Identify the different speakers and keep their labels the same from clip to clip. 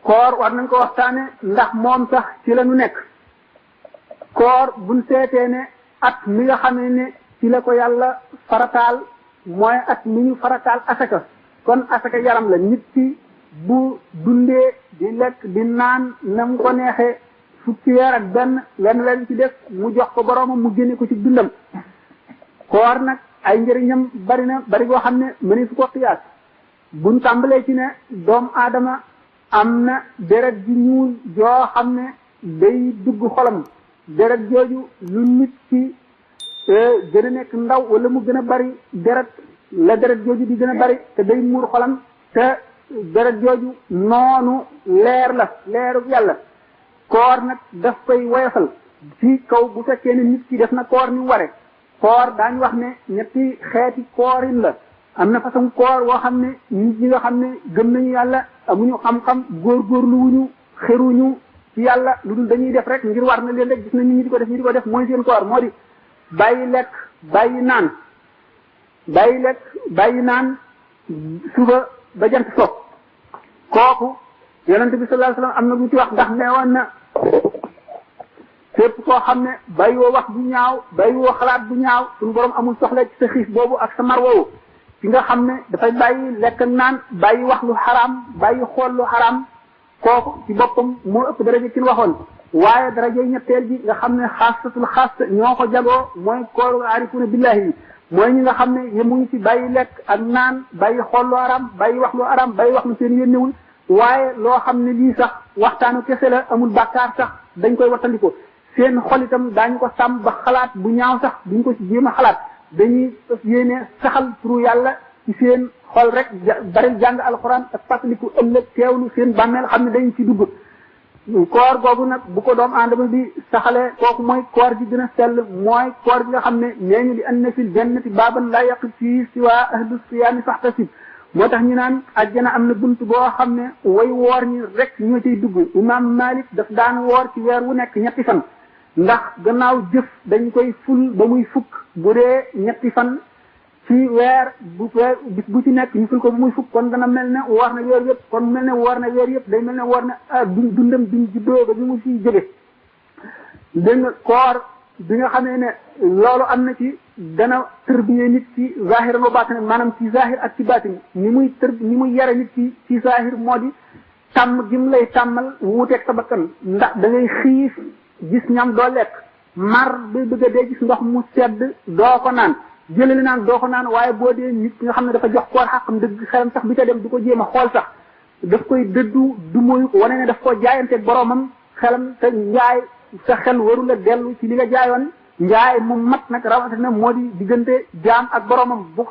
Speaker 1: koor war nañ ko waxtaane ndax moom sax ci la ñu nekk koor buñ seetee ne at mi nga xamee ne ci la ko yàlla farataal mooy at mi ñu farataal asaka kon asaka yaram la nit ki bu dundee di lekk di naan na mu ko neexee fukki weer ak benn leen ci def mu jox ko boroomam mu génne ko ci dundam koor nag ay njëriñam bari na bari goo xam ne mëni fu ko xiyaas buñ tàmbalee ci ne doomu aadama am na deret ji ñuul joo xam ne day dugg xolam deret jooju lu nit ci gën a nekk ndaw wala mu gën a bari deret la deret jooju di gën a bari te day muur xolam te deret jooju noonu leer la leeru yàlla koor nag daf koy woyofal ci kaw bu fekkee ne nit ki def na koor ni ware koor daañu wax ne ñetti xeeti koorin la am na façon koor woo xam ne nit ñi nga xam ne gëm nañu yàlla amuñu xam-xam góorgóorlu wuñu xeruñu ci yàlla lu dul dañuy def rek ngir war na leen rek gis na nit ñi di ko def ñi di ko def mooy seen koor moo di bàyyi lekk bàyyi naan bàyyi lekk bàyyi naan suba ba jant so kooku yonente bi sallallahu alayhi wasallam am na lu ci wax ndax neewoon na képp koo xam ne bàyyi woo wax bu ñaaw bàyyi woo xalaat bu ñaaw suñu borom amul soxla ci sa xiif boobu ak sa mar woowu ki nga xam ne dafay bàyyi lekk naan bàyyi wax lu xaraam bàyyi xool lu xaraam kooku ci boppam moo ëpp daraja ci waxoon waaye daraja ñetteel ji nga xam ne xaasatul xaas ñoo ko jagoo mooy kooru aarifuna billahi yi mooy ñi nga xam ne yemuñu ci bàyyi lekk ak naan bàyyi xool lu xaraam bàyyi wax lu xaraam bàyyi wax lu seen yénnewul waaye loo xam ne lii sax waxtaanu kese la amul bàkkaar sax dañ koy wattandiko seen xol itam daañu ko sàmm ba xalaat bu ñaaw sax duñ ko ci jéem a xalaat dañuy yéene saxal turu yàlla ci seen xol rek bari jàng alxuraan ak fàttaliku ëllëg teewlu seen bàmmeel xam ne dañ ci dugg koor googu nag bu ko doom aadama bi saxalee kooku mooy koor gi gën a sell mooy koor gi nga xam ne nee ñu li anna fil jannati baaban laa yaqif fii siwaa ahlu siyaami faxtasib moo tax ñu naan àjjana am na bunt boo xam ne way woor ñi rek ñoo ciy dugg imam Malik daf daan woor ci weer wu nekk ñetti fan ndax gannaaw jëf dañ koy ful ba muy fukk bu dee ñetti fan ci weer bis bu ci nekk ñu ful ko ba muy fukk kon dana mel ne woor na weer yëpp kon mel ne woor na weer yëpp day mel ne woor na dundam duñ juddoo ba bi mu siy jóge dégg nga koor bi nga xamee ne loolu am na ci dana tërbiye nit ci zahir wa baatin maanaam ci zahir ak ci baatin ni muy yare nit ci zahir moo di tàmm gi mu lay tàmmal wuuteeg sa bakkan ndax da ngay xiif gis ñam doo lekk mar ba bëgg a dee gis ndox mu sedd doo ko naan jëlali naan doo ko naan waaye boo dee nit nga xam ne dafa jox koor xaqam dëgg xelam sax bi ca dem du ko jéem a xool sax daf koy dëddu du moyu ko wane ne daf koo jaayanteeg boromam xelam te njaay sa xel waru la dellu ci li nga jaayoon njaay mu mat nag rawatina moo di diggante jaam ak boromam bu ko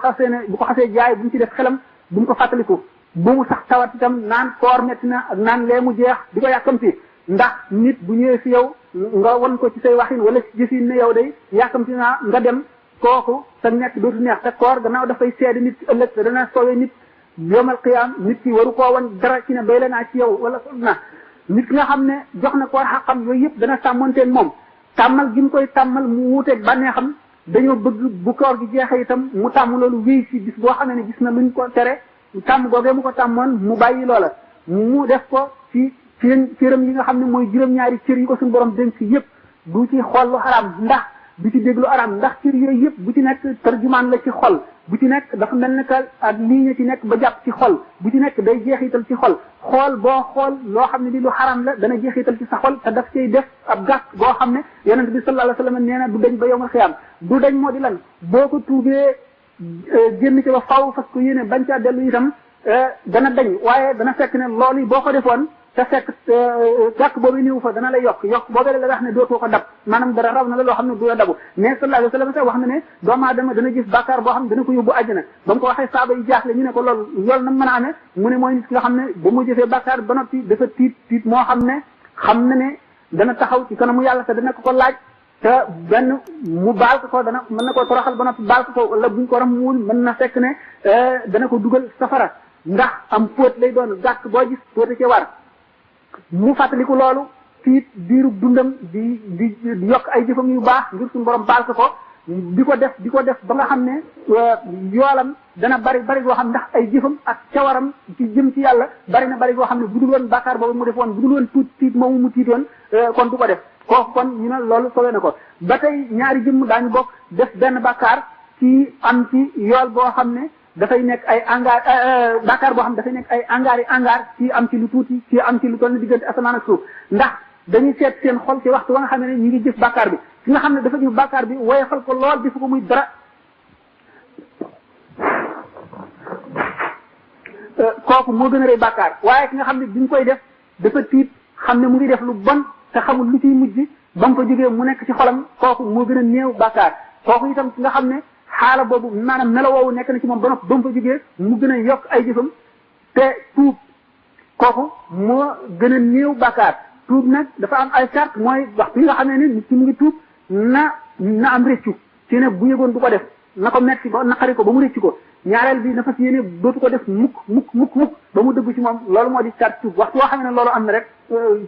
Speaker 1: xasee jaay bu mu ci def xelam bu mu ko fàttaliku bu mu sax tawat itam naan koor metti na ak naan lee mu jeex di ko yàkkamti ndax nit bu ñëwee fi yow nga won ko ci say waxin wala ci jëfin ne yow day yàkkamti naa nga dem kooku sa nekk dootu neex te koor gannaaw dafay seede nit ci ëllëg te dana soowee nit yomal qiyaam nit ki waru koo wan dara ci ne doy la naa ci yow wala na nit ki nga xam ne jox na koor xaqam yooyu yëpp dana sàmmonteen moom tàmmal gi mu koy tàmmal mu wuuteeg bànneexam dañoo bëgg bu koor gi jeexee itam mu tàmm loolu wéy si bis boo xam ne gis na luñ ko tere tàmm googee mu ko tàmmoon mu bàyyi loola mu def ko ci cëram yi nga xam ne mooy juróom-ñaari cër yi ko suñu borom dénk si yëpp du ci xool lu xaraam ndax du ci déglu araam ndax cër yooyu yëpp bu ci nekk tarjumaan la ci xol bu ci nekk dafa mel ne que ak lii nga ci nekk ba jàpp ci xol bu ci nekk day jeexital ci xol xool boo xool loo xam ne li lu xaraam la dana jeexital ci sa xol te daf cay def ab gàtt boo xam ne yonent bi sallallahu alayhi wasallam nee na du dañ ba yowmal xiyaam du dañ moo di lan boo ko tuubee génn ci ba faw fas ko yéene bañ caa dellu itam dana dañ waaye dana fekk ne loolu yi boo ko defoon te fekk gàkk boobu niwu fa dana lay yokk boobee la wax ne dootoo ko dab maanaam dara raw na la loo xam ne du la dabu mais sallallahu alayhi wasallam sax wax na ne doomu aadama dana gis bàkkaar boo xam ne dana ko yóbbu àjjana ba mu ko waxee saaba yi jaaxle ñu ne ko loolu na mën a amee mu ne mooy nit ki nga xam ne ba mu jëfee bàkkaar ba noppi dafa tiit moo xam na ne dana taxaw ci kanamu yàlla te dana ko laaj te benn mu baal ko dana mën na ko toroxal ba noppi baal ko wala buñ ko ramuwul mën na fekk ne dana ko dugal safara ndax am póot lay doon gàkk boo gis póote ci war mu fàttaliku loolu tiit diirub dundam di yokk ay jëfam yu baax ngir suñu borom baal ko di ko def ba nga xam ne yoolam dana bari goo xam ndax ay jëfam ak cawaram ci jëm ci yàlla bari goo xam ne bu dul woon bàkkaar boobu mu def woon bu dul woon tiit moomu mu tiitoon kon du ko def kooku kon ñu ne loolu sowe na ko ba tey ñaari jëmm daañu bokk def benn bàkkaar ci am ci yool boo xam ne dafay nekk ay angaar bàkkaar boo xam ne dafay nekk ay angaar ci am ci lu tuuti ci am ci lu toll diggante asamaan ak suuf ndax dañuy seet seen xol ci waxtu wa nga xam ne ñu ngi jëf bàkkaar bi ki nga xam ne dafa jëf bàkkaar bi woyofal ko lool defu ko muy dara kooku moo gën a rëy bàkkaar waaye ki nga xam ne bi ñu koy def dafa tiit xam ne mu ngi def lu bon te xamul lu ciy mujj ba mu fa jógee mu nekk ci xolam kooku moo gën a néew bàkkaar kooku itam ki nga xam ne xaala boobu maanaam melo woowu nekk na ci moom ba noppi ba mu fa jógee mu gën a yokk ay jëfam te tuub kooku moo gën a néew bàkkaar tuub nag dafa am ay charte mooy waxtu yi nga xam ne ni nit ki mu ngi tuub na am réccu ci ne bu yëgoon du ko def na ko metti ba naqari ko ba mu réccu ko ñaareel bi na fas yéene dootu ko def mukk ba mu dëgg ci moom loolu moo di charte tuub waxtu woo xam ne loolu am na rek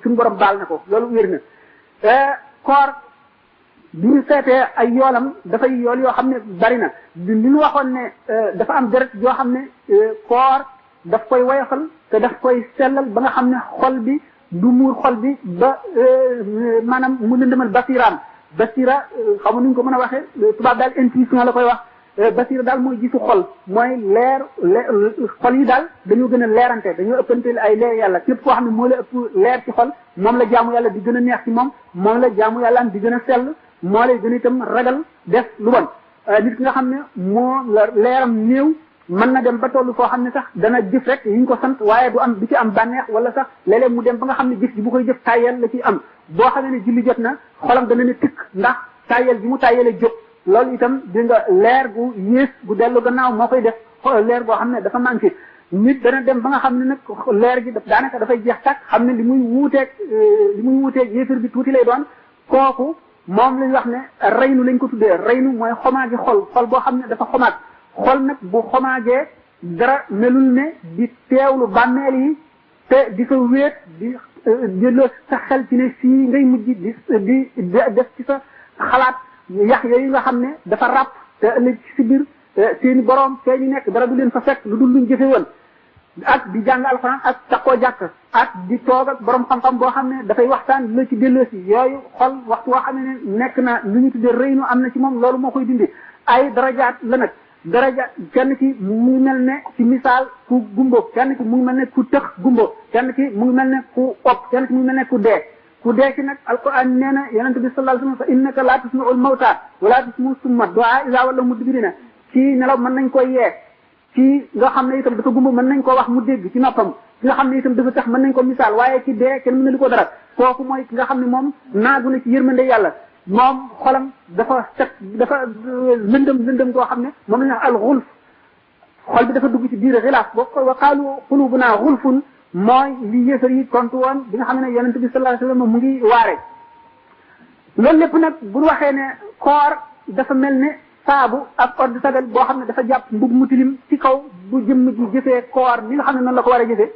Speaker 1: suñu borom baal na ko loolu wér na koor bi ñu seetee ay yoolam dafay yool yoo xam ne bari na li ñu waxoon ne dafa am deret yoo xam ne koor daf koy woyofal te daf koy sellal ba nga xam ne xol bi du muur xol bi ba maanaam mu lëndëmal basira xam nuñ ko mën a waxee tubaab daal intuition la koy wax basira daal mooy gisu xol mooy leer xol yi daal dañoo gën a leerante dañoo ëppante ay leer yàlla képp koo xam ne moo la ëpp leer ci xol moom la jaamu yàlla di gën a neex ci moom la jaamu yàlla am di gën a sell moo lay gën a itam ragal def lu bon nit ki nga xam ne moo la leeram néew mën na dem ba tollu foo xam ne sax dana jëf rek yi ñu ko sant waaye du ci am bànneex wala sax léeg-léeg mu dem ba nga xam ne jëf ji bu koy jëf tàyyel la ciy am boo xamee ne julli jot na xolam dana ne tikk ndax tàyyel bi mu tàyyele jóg loolu itam di nga leer gu yées gu dellu gannaaw moo koy def leer goo xam ne dafa manqué nit dana dem ba nga xam ne nag leer gi daanaka dafay jeex tàkk xam ne li muy wuuteeg yéefar bi tuuti lay doon kooku moom lañ wax ne reynu lañ ko tuddee reynu mooy xomaagi xol boo xam ne dafa xomaag xol nag bu xomaagee dara melul ne di teewlu bàmmeel yi te di fa wéet di jëloo sa xel ci ne fii ngay mujj di def ci sa xalaat yax yooyu nga xam ne dafa ràpp te ëllëg ci si biir seeni boroom fee ñu nekk dara du leen fa fekk lu dul luñ jëfe woon ak di jàng alxuraan ak takkoo jàkk ak di toog ak borom xam-xam boo xam ne dafay waxtaan la ci delloosi yooyu xol waxtu woo xam ne nekk na lu ñu tuddee rëynu am na ci moom loolu moo koy dindi ay darajaat la nag daraja kenn ki mu ngi mel ne ci misaal ku gumbo kenn ki mu ngi mel ne ku tëx gumbo kenn ki mu ngi mel ne ku opp kenn ki mu ngi mel ne ku dee ci nag alquran nee na yonente bi sallallahu alayhi wasallam fa innaka la tusmi'ul mawta wala tusmi'u summa du'a iza wallaw mudbirina ci nelaw mën nañ koy yee ci nga xam ne itam dafa gumbo mën nañ koo wax mu dégg ci noppam ki nga xam ne itam dafa tax mën nañ ko misaal waaye ci dee kenn mën na li ko dara kooku mooy ki nga xam ne moom naagu na ci yërmande yàlla moom xolam dafa dafa lëndëm koo xam ne moom la ñu wax al xulf xol bi dafa dugg ci biir xilaaf boo wa qaalu qulubuna xulfun mooy li yéefar yi tontu woon bi nga xam ne yonente bi sallallahu alayhi wasallam mu ngi waare loolu lépp nag bu ñu waxee ne koor dafa mel ne saabu ak ordre sagal boo xam ne dafa jàpp mbub mu tilim ci kaw bu jëmm ji jëfee koor ni nga xam ne noonu la ko war a jëfee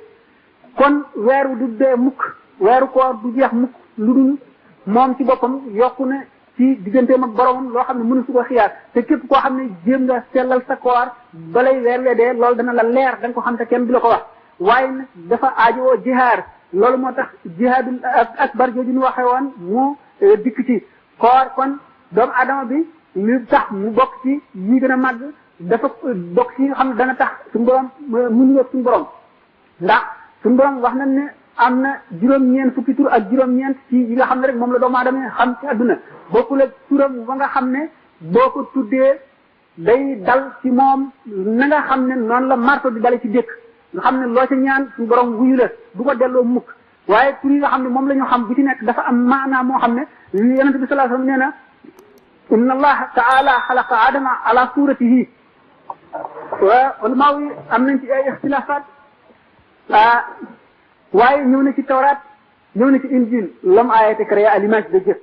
Speaker 1: kon weeru du dee mukk weeru koor du jeex mukk lu dul moom ci boppam yokku na ci digganteem ak boromam loo xam ne mënu su ko xiyaar te képp koo xam ne jéem nga sellal sa koor balay weer wee dee loolu dana la leer da nga ko xam te kenn du la ko wax waaye nag dafa aajowoo jihaar loolu moo tax jihaadul akbar jooju ñu waxee woon mu dikk ci koor kon doomu adama bi li tax mu bokk ci ñi gën a màgg dafa bokk ci nga xam ne dana tax suñu borom mënu nga suñu borom ndax suñu borom wax nañ ne am na juróom-ñeent fukki tur ak juróom-ñeent ci yi nga xam ne rek moom la doomu aadama xam ci adduna bokkul ak turam ba nga xam ne boo ko tuddee day dal ci moom na nga xam ne noonu la marto di dale ci dëkk nga xam ne loo ca ñaan suñu borom wuyu la du ko delloo mukk waaye tur yi nga xam ne moom la ñu xam bu ci nekk dafa am maanaa moo xam ne yonente bi sallallahu alayhi wasallam nee na inna allaha taala xalaqa adama ala suratihi wa ulama yi am nañ ci ay ixtilafat waaye ñëw na ci tawraat ñëw na ci injil l'homme a été créé à l'image de Dieu